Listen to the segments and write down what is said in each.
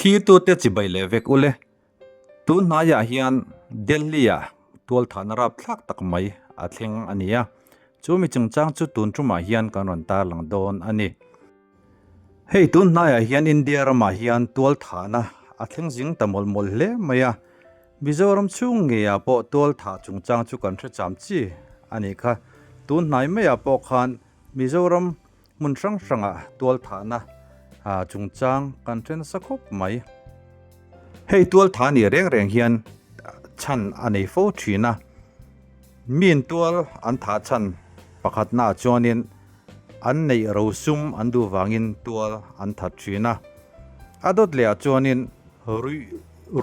Thlirtute chibai leh vek ule. Tun hnaiah hian Delhi-ah tualthahna rapthlak tak mai a thleng a ni a, chu mi chungchang chu tun tumah hian kan rawn tarlang dawn a ni. Hei tun hnaiah hian India ramah hian tualthahna a thleng zing ta mawlh mawlh hle mai a, Mizoram chhung ngeiah pawh tualthah chungchang chu kan hre cham chi a nih kha. Tun hnai maiah pawh khan Mizoram hmun hrang hrangah tualthahna chungchang kan hre nasa khawp mai. Hei tualthah nih reng reng hian chhan a nei fo thin a, miin tual an thah chhan pakhatnaah chuanin an neih rosum an duh vangin tual an that thin a, a dawt lehah chuanin ruih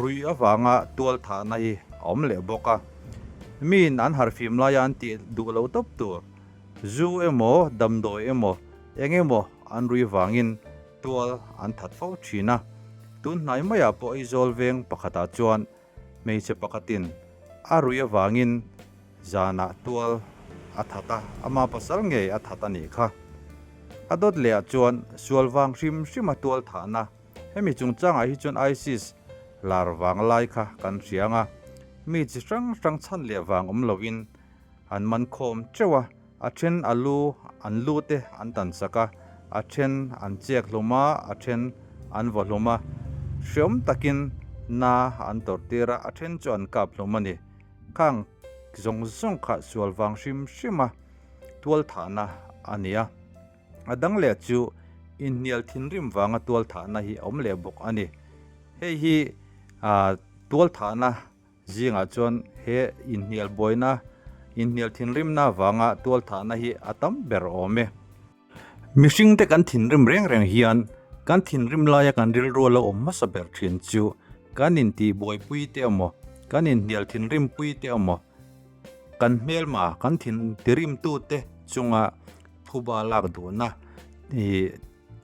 ruih avanga tual thahna hi a awm leh bawk a, miin an harhfim laia an tih duh lo tawp tur. Zu emaw, damdawi emaw, eng emaw an rui vangin tual an that fo thin a. Tun hnai maiah pawh Aizawl veng pakhatah chuan hmeichhe pakhatin a rui avangin zanah tual a that a, ama pasal ngei a that a nih kha. A dawt lehah chuan sual vang hrim hrima tual thahna, hemi chungchangah hi chuan ISIS lar vang lai kha kan hria ang a, mi chi hrang hrang chhan leh vang awm loin An man khawm teuh a, a then a lu an lu te an tan sak a, a then an chek hlum a, a then an vaw hlum a, hreawm takin na an tawrh tir a, a then chu an kap hlum a ni. Khang zawng zawng kha sual vang hrim hrim a, tual thahna a ni a. A dang leh chu inhnial thinrim vanga tual thahna hi a awm leh bawk a ni. Hei hi tual thahna Zingah chuan he inhnial buaina, inhnial thinrimna avanga tualthahna hi a tam ber awm e. Mihringte kan thinrim reng reng hian kan thinrim laia kan rilru a lo awm hmasa ber thin chu kan intihbuaipui te emaw, kan inhnial thinrimpui te emaw, kan hmelma, kan thin tirimtute chunga phuba lak duhna ih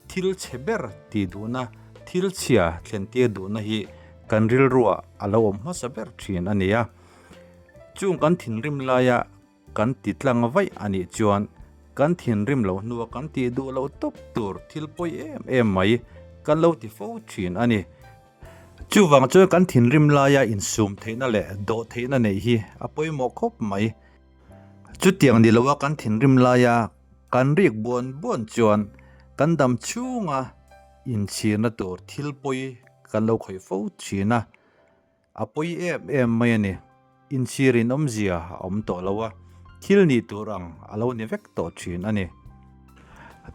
Thil chhe ber tih duhna, thil chhia thlen tir duhna hi kan rilruah a lo awm hmasa ber thin a ni a. Chung kan thinrim laia kan ti tlang vaih a nih chuan kan thinrim loh hnua kan tih duh loh tawp tur thil pawi em em mai kan lo ti fo thin a ni. Chuvang chuan kan thinrim laia insum theihna leh dawh theihna neih hi a pawimawh khawp mai. Chutiang ni loa kan thinrim laia Kan rik buan buan chuan kan dam chhunga inchhirna tur thil pawi kan lo khawih fo thin a, a pawi em em mai a ni. Inchhir in awmzia a awm tawh lo a, thil nih tur ang a lo ni vek tawh thin a ni.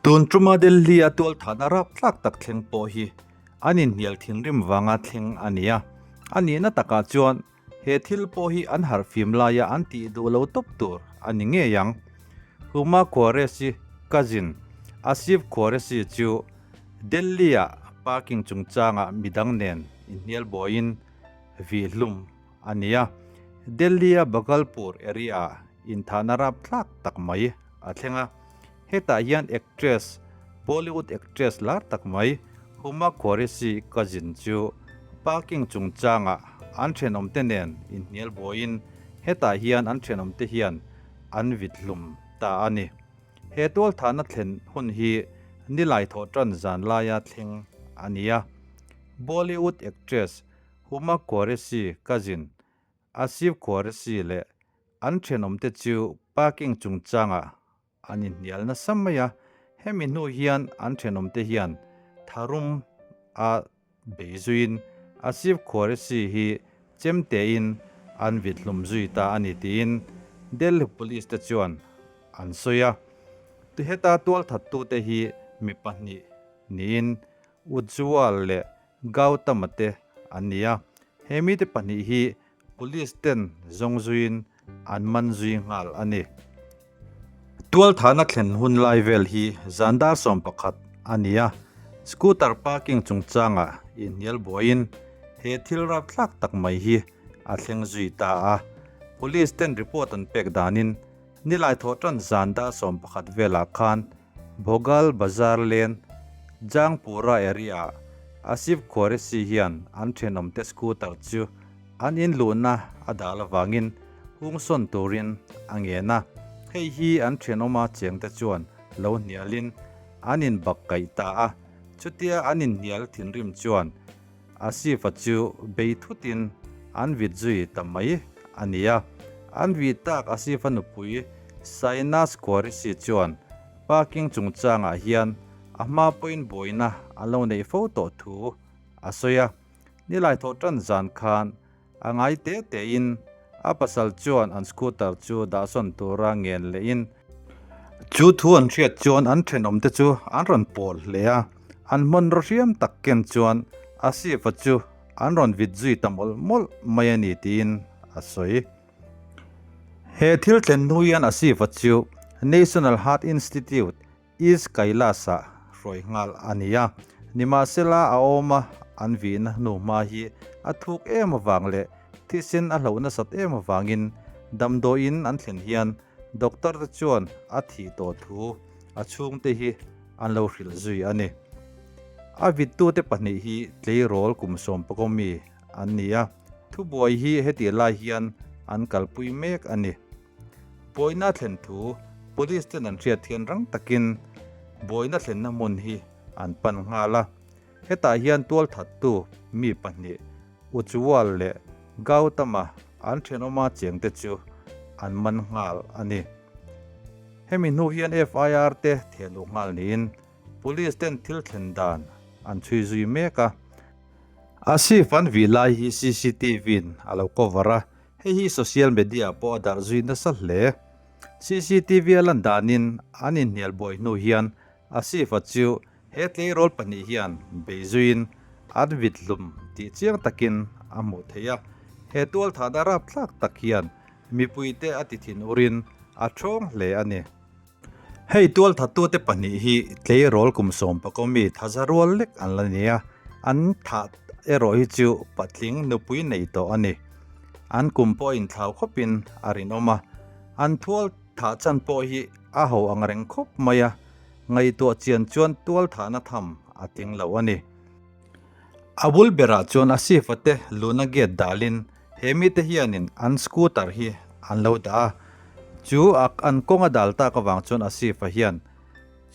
Tun tuma Delhi a tualthahna rapthlak tak thleng pawh hi an inhnial thinrim vanga thleng a ni a, a nihna takah chuan He thil pawh hi an harhfim laia an tih duh lo tawp tur a ni ngei ang. Huma Qureshi cousin Asif Qureshi chu Delhi-ah parking chungchangah midang nen inhnial buaiin vih hlum a ni a. Delhi-a Bhagalpur area-ah inthahna rapthlak tak mai a thleng a. Hetah hian actress, Bollywood actress lar tak mai Huma Qureshi cousin chu parking chungchangah an thenawmte nen inhnial buaiin hetah hian an thenawmte hian an vit hlum ta a ni. He tualthahna thlen hun hi nilai thawh tan zan laia thleng a ni a. Bollywood actress Huma Qureshi cousin Asif Qureshi leh an thenawmte chu parking chungchangah an inhnial nasa mai a, hemi hnu hian an thenawmte hian tharum a bei zuiin Asif Qureshi hi chemtein an vit hlum zui ta a ni tiin Delhi Police te chuan an sawi a. Heta tualthattute hi mi pahnih niin Ujjwal leh Gautama te an ni a, he mite pahnih hi Police ten zawng zuiin an man zui nghal a ni. Tualthahna thlen hun lai vel hi zan dar 11 a ni a, scooter parking chungchangah inhnial buaiin he thil rapthlak tak mai hi a thleng zui ta a. Police ten report an pek danin nilai thawh tan zan dar 11 velah khan Bhogal Bazar Lane, Jangpura area-ah Asif Qureshi hian an thenawmte scooter chu An inluhna a dal avangin hungsawn turin a ngen a, hei hi an thenawma chengte chuan lo hnialin an inbak kaih ta a. Chutia an inhnial thinrim chuan Asif-a chu bei thutin an vit zui ta mai a ni a. An vih tak Asif-a nupui Shainaz Qureshi chuan parking chungchangah hian a hma pawhin buaina an lo neih fo tawh thu a sawi a. Nilai thawh tan zan khan a ngai te tein a pasal chuan an scooter chu dahsawn tura ngen lehin chu thu an hriat chuan an thenawmte chu an rawn pawl hle a, an hmanraw hriam tak ken chuan Asif-a chu an rawn vit zui ta mawlh mawlh mai a ni tiin a sawi. He thil thlen hnu hian Asif-a chu National Heart Institute East Kailas-ah hruai nghal a ni a, nimahsela a awm a an vihna hnu hma hi a thuk em avang leh thisen a hloh nasat em avangin damdawiin an thlen hian doctor te chuan a thih tawh thu a chhungte hi an lo hrilh zui a ni. A vittute pahnih hi tleirawl kum sawmpakaw mi an ni a, thubuai hi heti lai hian an kalpui mek a ni. Buaina thlen thu Police ten an hriat hian rang takin buaina thlenna hmun hi an pan nghal a. Hetah hian tualthattu mi pahnih Ujjwal leh Gautama an thenawma chengte chu an man nghal a ni. Hemi hnu hian FIR te thehluh nghal niin Police ten thil thlen dan an chhui zui mek a. Asif an vih lai hi CCTV in a lo cover a, Hei hi social media pawh a darh zui nasa hle. CCTV a lan danin an inhnial buai hnu hian Asif-a chu he tleirawl pahnih hian bei zuiin an vit hlum tih chiang takin a hmuh theih a. He tualthahna rapthlak tak hian mipuite a ti thin urin a thawng hle a ni. Hei tualthattute pahnih hi tleirawl kum sawmpakaw mi thaza rual lek an la ni a, an thah erawh hi chu patling nupui nei tawh a ni. An kum pawh a inthlau khawpin a rinawm a, an thual thah chan pawh hi a ho ang reng khawp mai a, ngaihtuah chian chuan tualthahna tham a tling lo a ni. A bul berah chuan a sifa te luna gate dalin he mite hianin an scooter hi an lo dah a, chu a an kawng a dal tak avang chuan a sifa hian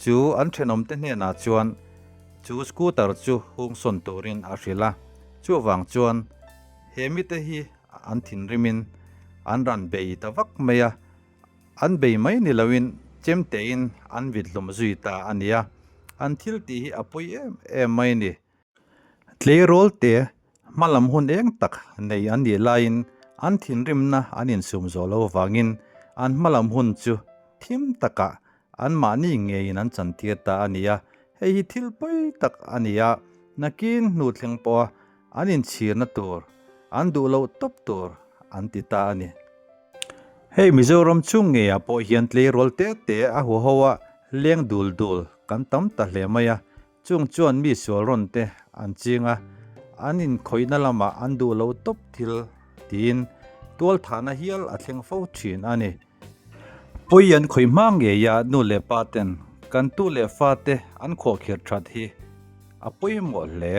chu an thenawmte hnenah chuan chu scooter chu hungsawn turin a hrilh a, chuvang chuan he mite hi an thinrimin an ran bei ta vak mai a. An bei mai ni loin chem tein an vit hlum zui ta a nia. An thil tih hi a pawi em em mai ni. Tleirawl te hmalam hun eng tak nei an nih laiin an thinrimna an insum zawh lo vangin an hmalam hun chu thim takah anmahni ngeiin an chantir ta a nia. Hei hi thil pawi tak a ni a, nakin hnu thleng pawha an inchhirna tur, an duh loh tawp tur an ti ta a ni. Hei Mizoram chung ngeiah pawh hian tleirawl te te a huho a leng dul dul kan tam ta hle mai a, chung chuan mi sual rawn te an ching a, an inkhawihna lamah an duh lo tawp thil tiin tualthahna hial a thleng fo thin a ni. Pawi an khawih hma ngeia nu leh pa ten kan tu leh fa te an khuahkhirh that hi a pawimawh hle.